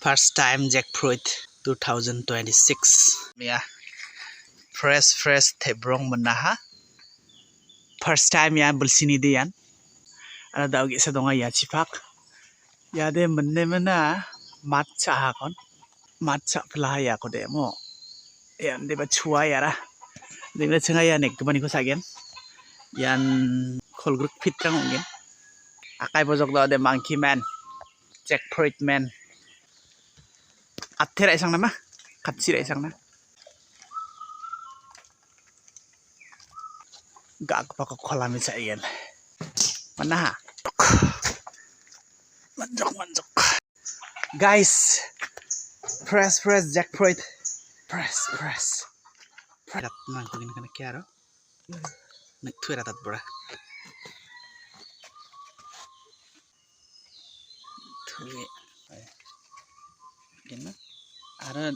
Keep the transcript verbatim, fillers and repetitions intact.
First time jackfruit two thousand twenty-six. Ia fresh, fresh tebrong menaha. First time ia bilsini de ian. Aro dao ge·sa donga ia chipak. Ia de minne mena matcha hakon. Matcha pelaha iako de mo. Ian de ba chua iara. De mena chenga ia nek gimani ko sagen. Ian kolgrik pitrang onggen. Akai bojok dao de monkey man. Jackfruit man. Atte ra·isang nama? Katchi ra·isang na? Ga·gipako kolami cha·igen. Manaha? Manjok, manjok. Guys, fresh, fresh jackfruit. Fresh, fresh. Fresh. Nang kugin kana kiaro. Nek tuera tat bora. Tui. Gina. Ara